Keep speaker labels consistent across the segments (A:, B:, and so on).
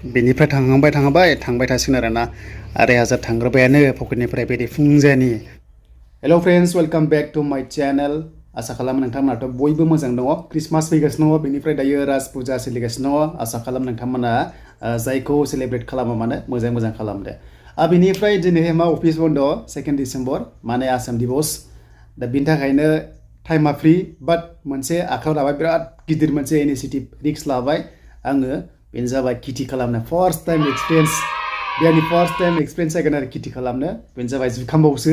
A: बेनिफ्राय थांबाय थासिगोन आरोना 2,000 थांग्रोबायानो पकेटनिफ्राय बेदि फुंजानि hello friends welcome back to my channel आशा खालाम नोंथांमोनाथ' बयबो मोजां दङ क्रिसमास फैगासिनो दङ बेनिफ्राय दायो राज फुजा सोलिगासिनो दङ आशा खालाम नोंथांमोना जायखौ सेलिब्रेट खालामो माने मोजां खालामदो बेनिफ्राय दिनैहाय मा अफिस बन्द 2 डिसेम्बर माने आसाम दिवस दा बिनि थाखायनो टाइमा फ्री बाट मोनसे आखायाव लाबाय बिराद गिदिर मोनसे इनिशिएटिभ रिस्क लाबाय आङो बेनो जाबाय खेथि खालामनो फर्स्ट टाइम एक्सपिरियेन्स बेनि फर्स्ट टाइम एक्सपिरियेन्स जागोन आरो खेथि खालामनो बेनो जाबाय जुखामबावसो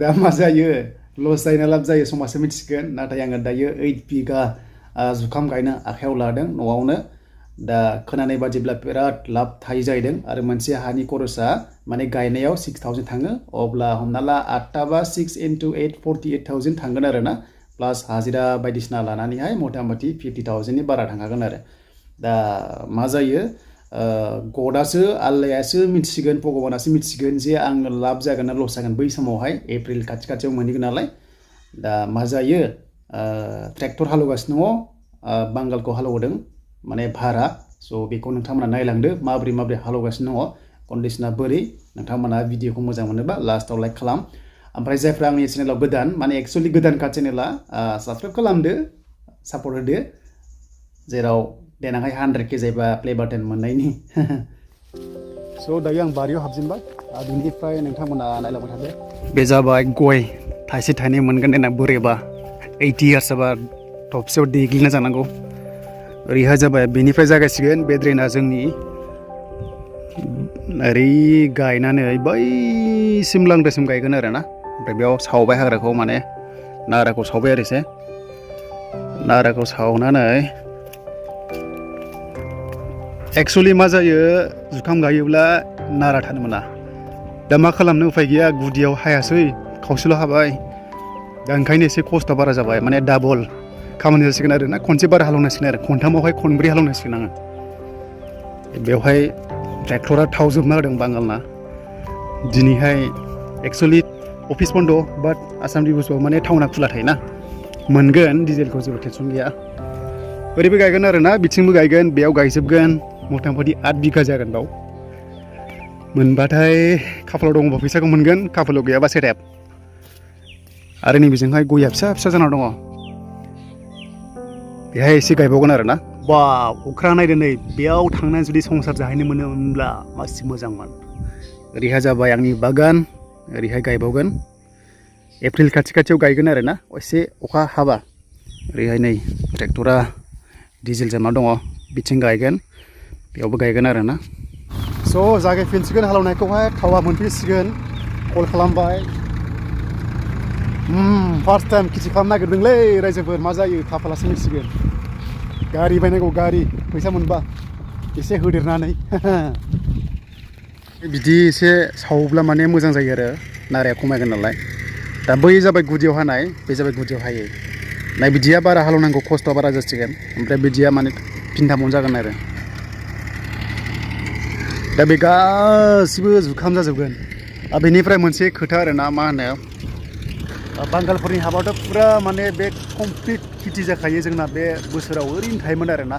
A: दा मा जायो लस जायो ना लाब जायो समाजसो मिथिगोन नाथाय आङो दायो 8 बिगा जुखाम गायनो आखायाव लादों न'आवनो दा खोनानाय बादिब्ला बिराद लाब थायो जाहैदों आरो मोनसे हानि खरसा माने गायनायाव 6000 थाङो अब्ला हमना ला 8 बा 6 into 8 48,000 थांगोन आरो ना प्लास हाजिरा बायदिसिना लानानैहाय मथा-मथि 50,000 नि बारा थांखागोन आरो दा मा जायो गडासो आल्लायासो मिथिगोन भगबानासो मिथिगोन जे आं लाब जागोन ना लस जागोन बै समावहाय एप्रिल खाथियाव मोनहैगोन नालाय दा मा जायो ट्रेक्टर हालौगासिनो दङ बांगालखौ हालौदों माने भारा स' बेखौ नोंथांमोना नायलांदो माबोरै हालौगासिनो दङ कन्डिशना बोरै नोंथांमोना भिडिअखौ मोजां मोनोबा लास्टआव लाइक खालाम ओमफ्राय जायफ्रा आंनि चेनेलाव गोदान माने एक्चुअली गोदानखा चेनेला साबस्क्राइब खालामदो सापर्ट होदो जेराव देनांहाय 100K जायोबा प्ले बाटन मोननायनि स' दायो आं बारियाव हाबजेनबाय बिनिफ्राय नोंथांमोना नायलांबाय थादो बे जाबाय गय थाइसे थाइनै मोनगोन देनां बोरैबा 80 इयार्स जाबा थबसेयाव देग्लिना जानांगौ ओरैहाय जाबाय बेनिफ्राय जागायसिगोन बे ड्रेना जोंनि ओरै गायनानै बैसिम लांदासिम गायगोन आरो ना ओमफ्राय बेयाव सावबाय हाग्राखौ माने नाराखौ सावबाय आरो एसे नाराखौ सावनानै एक्चुअली मा जायो जुखाम गायोब्ला नारा थानो मोना दा मा खालामनो उफाय गैया गुदियाव हायासै खावसेल' हाबाय दा ओंखायनो एसे खस्थ' बारा जाबाय माने डाबल खामानि जासिगोन आरो ना खनसे बारा हालौनांसिगोन आरो खनथामावहाय खनब्रै हालौनांसिगोन आङो बेवहाय ट्रेक्टरा थाव जोबना होदों बांगालना दिनैहाय एक्चुअली अफिस बन्द बाट आसाम दिवसआव माने टाउना खुला थायोना मोनगोन डिजेलखौ जेबो टेनसन गैया ओरैबो गायगोन आरो ना बिथिंबो गायगोन बेयाव गायजोबगोन मथा-मथि 8 बिगा जागोन बाव मोनबाथाय खाफालाव दङबा फैसाखौ मोनगोन खाफालाव गैयाबा सेरेब आरो नैबेजोंहाय गया फिसा जाना दङ बेहाय एसे गायबावगोन आरो ना बा अख्रां नायदो नै बेयाव थांनानै जुदि संसार जाहैनो मोनोमोनब्ला मासि मोजांमोन ओरैहाय जाबाय आंनि बागान ओरैहाय गायबावगोन एप्रिल खाथियाव गायगोन आरो ना एसे अखा हाबा ओरैहाय नै ट्रेक्टरा डिजेल जाना दङ बिथिं गायगोन बेयावबो गायगोन आरो ना स' जागायफिनसिगोन हालौनायखौहाय थावा मोनफैसिगोन कल खालामबाय फार्स्ट टाइम खेथि खालामनो नागिरदोंलै रायजोफोर मा जायो खाफालासो मिथिगोन गारि बायनांगौ गारि फैसा मोनबा एसे होदेरनानै बिदि एसे सावोब्ला माने मोजां जायो आरो नाराया खमायगोन नालाय दा बै जाबाय गुदियाव हानाय बे जाबाय गुदियाव हायो नाय बिदिया बारा हालौनांगौ खस्थ'आ बारा जासिगोन ओमफ्राय बिदिया माने फिनथामावनो जागोन आरो दा बे गासिबो जुखाम जाजोबगोन बेनिफ्राय मोनसे खोथा आरो ना मा होनो बांगालफोरनि हाबाथ' फुरा माने बे कमप्लिट खेथि जाखायो जोंना बे बोसोराव ओरैनो थायोमोन आरो ना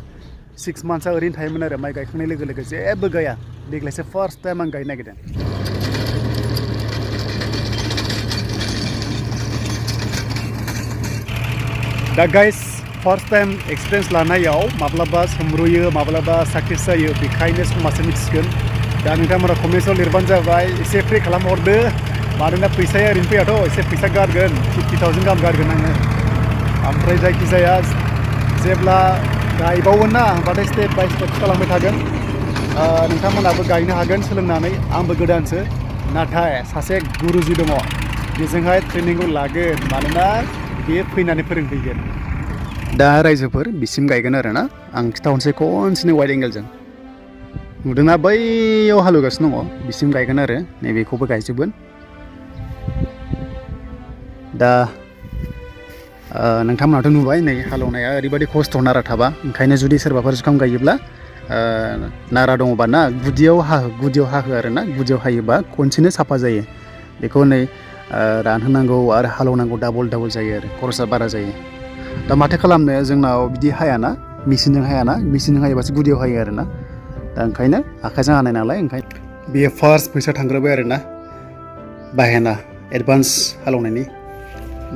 A: 6 मान्थ्सआ ओरैनो थायोमोन आरो माइ गायखांनाय लोगो जेबो गाया देग्लायसो फार्स्ट टाइम आं गायनो नागिरदों दा गाइस फार्स्ट टाइम एक्सपिरियेन्स लानायाव माब्लाबा सोमब्रुयो माब्लाबा साक्सेस जायो बेखायनो समाजसो मिथिगोन दा नोंथांमोना कमेन्ट्सआव लिरबानो जाबाय एसे प्रे खालामहरदो मानोना फैसाया ओरैनो फैयाथ' एसे फैसा गारगोन 50,000 गाहाम गारगोन आङो ओमफ्राय जायखिजाया जेब्ला गायबावगोन ना होमबाथाय स्टेप बाय स्टेप खालामबाय थागोन नोंथांमोनाबो गायनो हागोन सोलोंनानै आंबो गोदानसो नाथाय सासे गुरुजि दङ बेजोंहाय ट्रेनिंखौ लागोन मानोना बे फैनानै फोरोंफैगोन दा रायजोफोर बिसिम गायगोन आरो ना आं खिथाहरनोसै खनसेनो वाइड एंगेलजों नुदोंना बैयाव हालौगासिनो दङ बिसिम गायगोन आरो नैबेखौबो गायजोबगोन दा नोंथांमोनाथ' नुबाय नै हालौनाया ओरैबायदि खस्थ' नारा थाबा ओंखायनो जुदि सोरबाफोर जुखाम गायोब्ला नारा दङबा ना गुदियाव हाहो आरो ना गुदियाव हायोबा खनसेनो साफा जायो बेखौ नै रानहोनांगौ आरो हालौनांगौ डाबल जायो आरो खरसा बारा जायो दा माथो खालामनो जोंनाव बिदि हायाना मेसिनजों हायाबासो गुदियाव हायो आरो ना दा ओंखायनो आखाइजों हानाय नालाय ओंखायनो बेयो फार्स्ट फैसा थांग्रोबाय आरोना बाहेना एडभान्स हालेवनायनि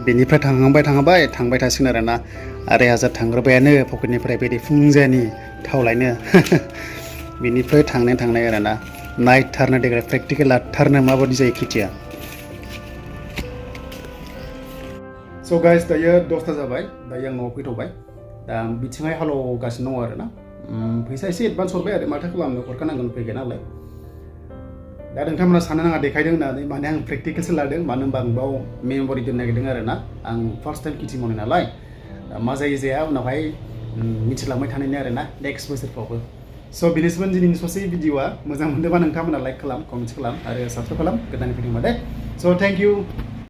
A: बेनिफ्राय थांबाय थासिगोन आरोना 2,500 थांग्रोबायानो पकेटनिफ्राय बिदि फुंजानि थाव लायनो बेनिफ्राय थांनाय आरोना नायथारनो देग्लाय प्रेक्टिकेल लाथारनो माबायदि जायो खेथिया स' गाइस दायो 10ता जाबाय दायो आं न'आव फैथ'बाय दा बिथिंहाय हालेवगासिनो दङ आरोना फैसा एसे एडभान्स हरबाय आरो माथो खालामनो हरखानांगोन फैगोन नालाय दा नोंथांमोना साननो नाङा देखायदों होननानै माने आं प्रेक्टिकेलसो लादों मानो होनबा आं बाव मेम'रि दोननो नागिरदों आरोना आं फार्स्ट टाइम खेथि मावनाय नालाय मा जायो जाया उनावहाय मिथिलांबाय थानायनि आरोना नेक्स्ट बोसोरफ्रावबो स' बेनोसैमोन दिनैनि ससे भिडिअ'आ मोजां मोनदोंबा नोंथांमोना लाइक खालाम कमेन्ट खालाम आरो साबस्क्राइब खालाम गोदान फैदोंबा दे स' थेंक इउ